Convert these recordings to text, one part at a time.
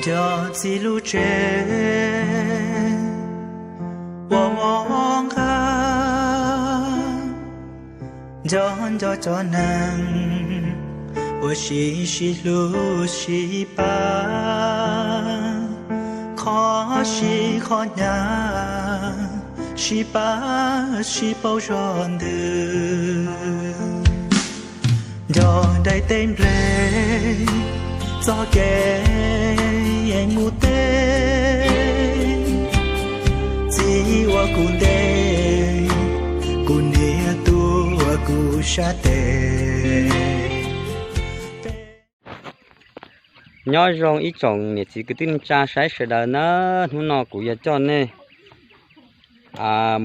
Nco txiv lub tsev uas mob nqa, nco nco cov neeg uas sib sib hlub sib pab, qhov sib qhov hnyav, sib pab sib pauv zog ntws. Nco daim teb nplej txoj kev mus teb, txiv ua kuv ntej, kuv niam tuav kuv sab tes. Nyob zoo ib tsoom niam txiv kwv tij neej tsa saib sawv daws na, hnub no kuv yuav coj nej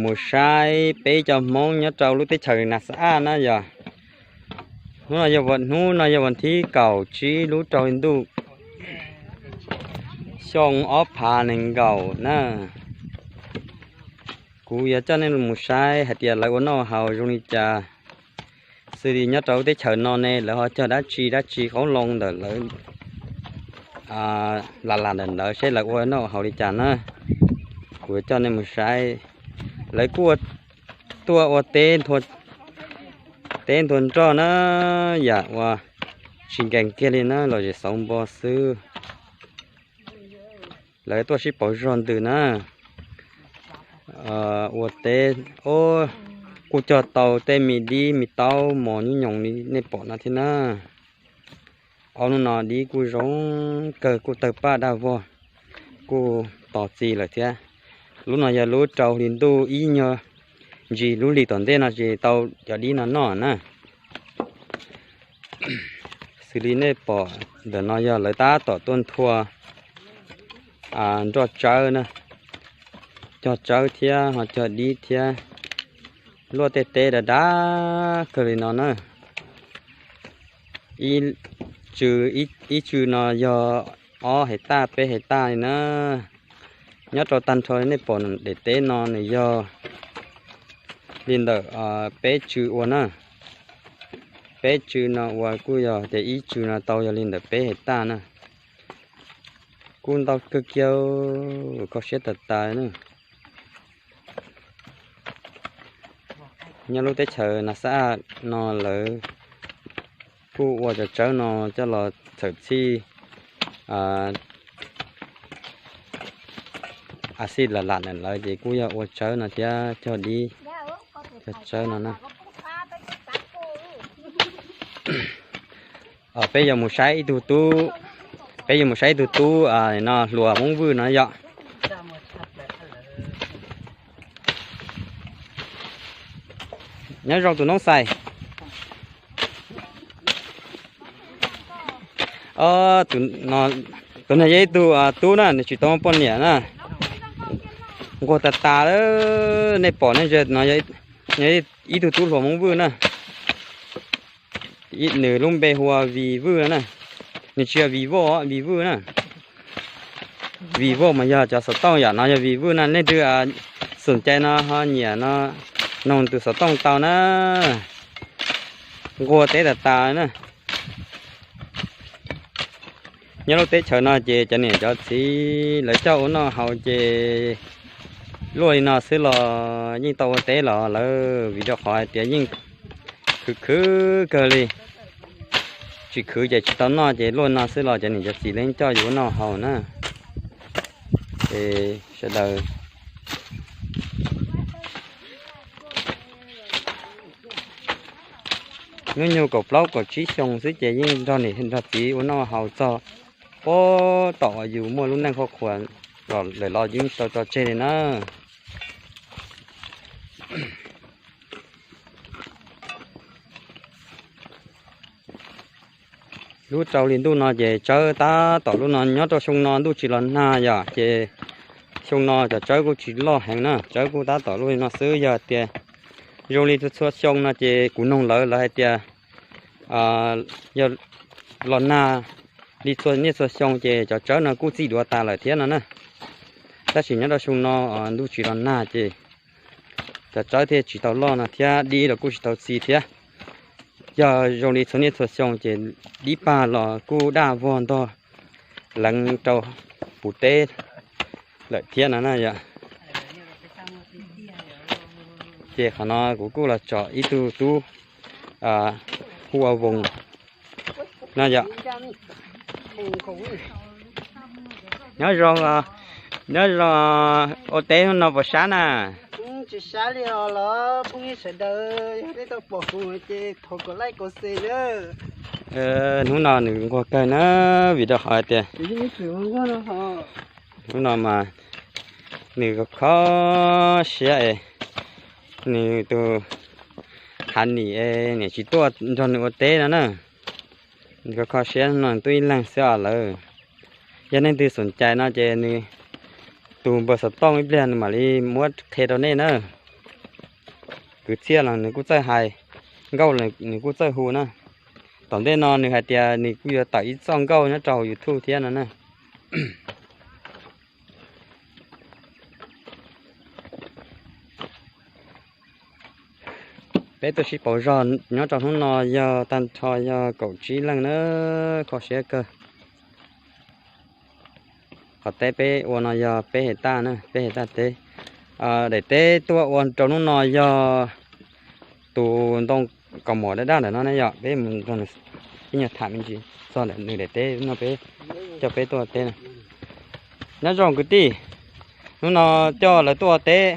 mus saib peb cov Hmoob nyob rau lub teb chaws Nas Xas Aj na yog. Hnub no yog, hnub no yog vas thib kaum tsib lub rau hli ntuj xyoo ob phav nees nkaum na. Kuv yuav coj nej mus saib hais tias lawv ua noj haus zoo li cas, xws li nyob rau lub teb chaws no ne lawv ho cog dab tsi dab tsi qoob loo ntawm lawv, lam lam ntawm lawv seb lawv ua noj haus li cas na. Kuv yuav coj nej mus saib, lawv kuj tuaj ua teb, teb nthua nroj na, yam uas tsis nkees kiag li na, los zem xauv npo xwb. Lawv tuaj sib pauv zog ntws na. Ua teb, kuj cog tau tej me dib me taub mos nyuj nyoos li nej pom no thiab na. Ob hnub no dib kuj zoo kawg, kuj tawg paj dag vog, kuj tos txi lawm thiab. Lub no yog lub rau hli ntuj ib nyuag ntsis lub hlis tom ntej no ces tau cov dib no noj na. Xws li nej pom ntawm no yog lawv tab tom tuaj nthua nroj tsawb na, cog tsawb thiab ho cog dib thiab, luaj tej teb dav dav kawg li no na. Ib tsw, ib tsw no yog ob hais taj peb hais taj li na. Nyob rau tag nrho nej pom daim teb no nws yog li ntawm peb tsw ua na. Peb tsw no ua kuj yog tias ib tsw no tau yog li ntawm peb hais taj na. Kuj ntau kawg kiag, kho siab tas tas na. Nyob lub teb chaws Nas Xas Aj no lawv kuj ua cov tsawb no coj los txhawm txhij a xij lam lam ntawm lawv ces kuj yog ua tsawb no thiab cog dib, cog tsawb no na. Peb yuav mus saib ib tug tub, peb yuav mus saib ib tug tub no hluas Hmoob Vwj no yom. Nyob zoo tus noob xais. Tus no yog ib tug tub na, nws tsis tau muaj poj niam na. Nquag tas tas, nej pom nej ze no yog ib tug tub hluas Hmoob Vwj na. Nws lub npe hu ua Vij Vwj na. Nws tsis yog Vij Voj, Vij Vwj na. Vij Voj mas yog cov xov tooj, yam no yog Vij Vwj na. Leej twg xom cai no ho nyiam no, noog tus xov tooj tau na. Nquag teb tas tas na. Nyob lub teb chaws no ces cov niam cov txiv lawv coj ua noj haus ces luaj li no xwb los yeej tau ua teb los lawm, vim rau qhov hais tias yeej khwv khwv kawg li. Tsis khwv ces tsis tau noj, ces luaj no xwb los cov niam cov txiv lawv yeej coj yus ua noj haus na. Es sawv daws hnub nyoog kaum plaub kaum tsib xyoo xwb ces yeej nrog niam nrog txiv ua noj haus txog puag tom uas yus muaj lub neej hauv qhua los lawm los yeej tsis tau tso tseg li na. Lub rau hli ntuj no ces tsawb tab tom lub no, nyob rau xyoo no ntuj tsis los nag yom, ces xyoo no cov tsawb kuj tsis loj heev na, tsawb kuj tab tom lub li no xwb. Yog tias zoo li txhua txhua xyoo no ces kuv noog lawv, lawv hais tias yog los nag li txhua niaj txhua xyoo ces cov tsawb no kuj txij duav tas lawm thiab no na. Tab sis nyob rau xyoo no ntuj tsis los nag ces cov tsawb thiaj tsis tau loj no thiab dib los kuj tsis tau txi thiab. Yog zoo li txhua niaj txhua xyoo ces dib pag los kuj daj vog ntog leev rau puv teb lawm thiab no na yom. Ces qhov no kuv kuj los tsom ib tug tub hu ua Voos no yom. Nyob zoo, nyob zoo, ua teb hnub no puas sab na? Tsis sab li os los phooj ywg sawv daws, yog nej tau pom kuv ces thov kom like kom share na. Hnub no nws nquag kawg na, vim rau qhov hais tias hnub no mas nws kho siab es nws tus honey es niam tsis tuaj nrog nws ua teb no na. Nws kho kho siab no nws tuaj ib leeg xwb os lawm. Yog leej twg xoom cais no ces nws tus npawb xov tooj ib pliag nws mam li muab qhia rau nej na. Kwv txhiaj los nws kuj txawj hais, nkauj los nws kuj txawj hu na. Tom ntej no nws hais tias nws kuj yuav tawm ib txoj nkauj nyob rau hauv YouTube thiab no na. Peb tuaj sib pauv zog nyob rau hnub no yog tag nrho yog kaum tsib leej na, kho siab kawg. Qhov teb peb ua no yog peb hais taj na, peb hais taj teb. Daim teb tuaj ua rau hnub no yog tus ntoo kaus mom daj daj ntawm no ne yom, peb mus nrog ib nyuag tham me ntsis txog ntawm nws daim teb no peb coj peb tuaj teb na. Nyob zoo kwv tij, hnub no coj lawv tuaj ua teb.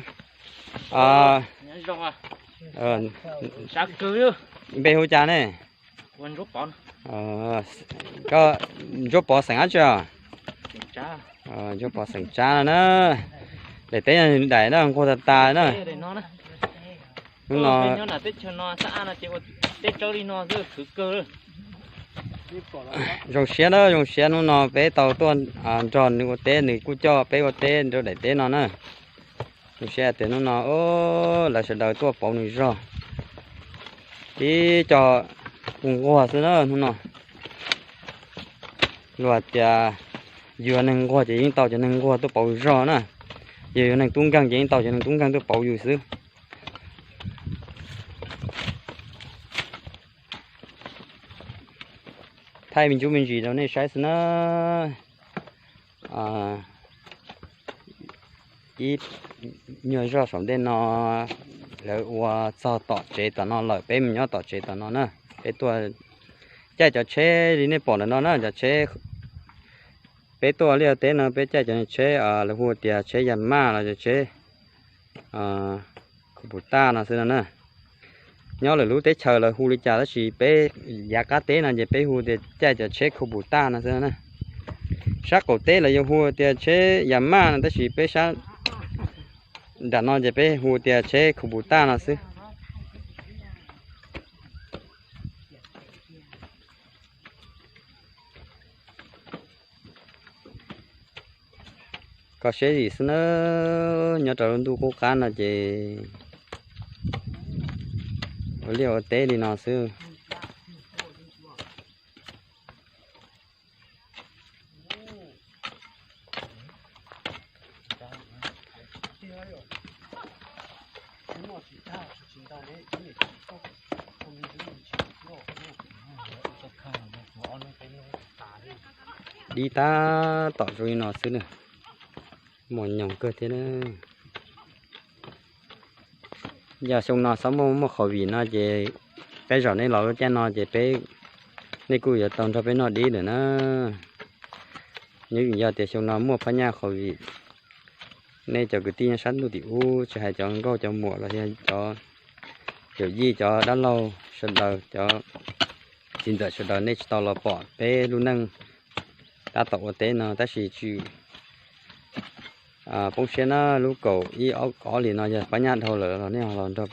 Npe hu cas ne? Ntsuab Pov xeem dab tsi? Ntsuab Pov xeem Tsav no na. Daim teb no daim no nquag tas tas na. Hnub no zoo siab na, zoo siab hnub no peb tau tuaj nrog nws ua teb, nws kuj coj peb ua teb rau daim teb no na. Zoo siab tias hnub no lawv sawv daws tuaj pauv nws zog. Tib co nquag xwb na hnub no. Luag tias yug neeg nquag ces yeej tau cov neeg nquag tuaj pauv zog na. Yog yug neeg tub nkeeg ces yeej tau cov neeg tub nkeeg tuaj pauv yus xwb. Thaij me ntsis me ntsis rau nej saib xwb na. Ib nyuag zog saum ntej no lawv ua txog tom tsev tom no lawm, peb mus nyob tom tsev tom no na. Peb tuaj caij cov tsheb li nej pom ntawm no na, cov tsheb. Peb tuaj liaj teb no peb caij cov tsheb lawv hu tias tsheb Yamaj los cov tsheb Kubota no xwb no na. Nyob lwm lub teb chaws lawv hu li cas tab sis peb yav qab teb no ces peb hu tias caij cov tsheb Kubota no xwb na. Sab qaum teb lawv yuav hu tias tsheb Yamaj no tab sis peb sab nram no ces peb hu tias tsheb Kubota no xwb. Kho siab zim xwb na, nyob rau lub ntuj qub qab no ces ua liaj ua teb li no xwb. Dib tab tom zoo li no xwb na, mos nyoos kawg thiab na. Yog xyoo no xob muaj muaj qhov vim no ces peb zaum nej los lub caij no ces peb, nej kuj yuav tau nrog peb noj dib lawm na. Nyob vim yog tias xyoo no muaj phab nyaj qhov vim, nej cov kwv tij nyob sab ntuj tim ub tsis hais cov nkauj cov muam los yog cov yawm yij cov dab laug sawv daws, cov txiv ntxawm sawv daws nej tsis tau los pom peb lub neej tab tom ua teb no tab sis tsis poob siab na, lub kaum ib ob hlis no yog pab nyaj dhau lawm los nej los nrog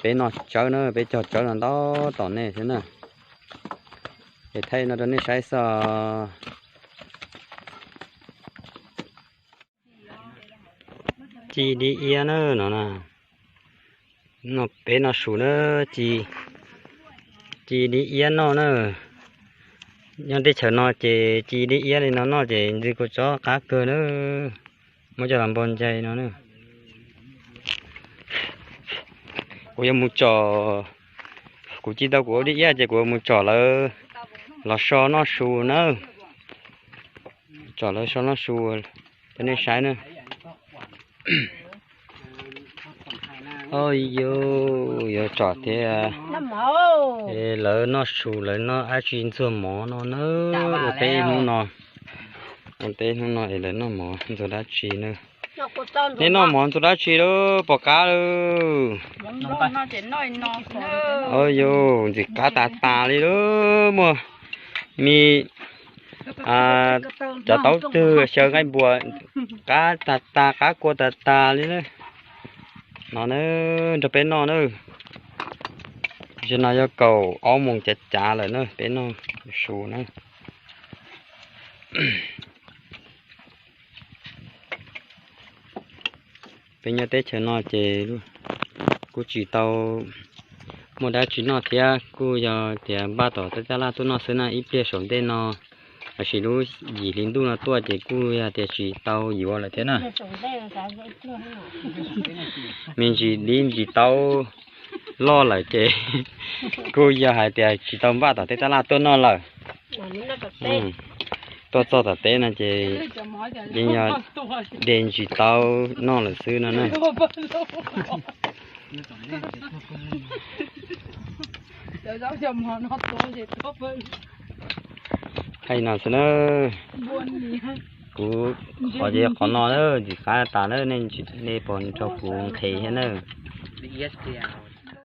peb noj tsawb na, peb cog tsawb no ntau tos nej thiab na. Es thaij no rau nej saib xwb. Ci dib iab na no na. No peb noj su na, ci, ci dib iab noj na. Nyob teb chaws no ces ci dib iab li no noj ces ntxim kua tsob qab kawg na. Muab coj los npog ncais no na. Kuv yuav mus tsom, kuv ci tau kuv dib iab ces kuv yuav mus tsom lawv los so noj su na. Tsom lawv so noj su rau nej saib na. Yuav tsom thiab. Lawv noj su lawv noj dab tsi ntxuag mov no na. Ua teb hnub no, ua teb hnub no es lawv noj mov ntxuag dab tsi na? Nej noj mov ntxuag dab tsi lawm, pom qab lawm? Yus ntxim qab tas tas li lawm, muaj me cov taub twg xyaw nqaij npua qab tas tas, qab kua tas tas li na. No na, nrog peb noj na. Tam sim no yog kaum ob moos cav cav lawm na, peb noj su na. Peb nyob teb chaws no ces kuj tsis tau muaj dab tsi noj thiab, kuj yog tias npaj tom tej taj laj tuaj noj xwb na. Ib pliag saum ntej no, lossis lub yim hli ntuj no tuaj ces kuj yog tias tsis tau yuav lawm thiab na. Me ntsis dib ntsis taub loj lawm ces kuj yog hais tias tsis tau npaj tom tej taj laj tuaj noj lawm. Tuaj txog tom teb no ces yeej yog de ntsis taub noj lawm xwb no na. Hais no xwb na. Kuv qhov ces qhov no na, ntxim qab tas na, nej pom rau kuv nqhis thiab na.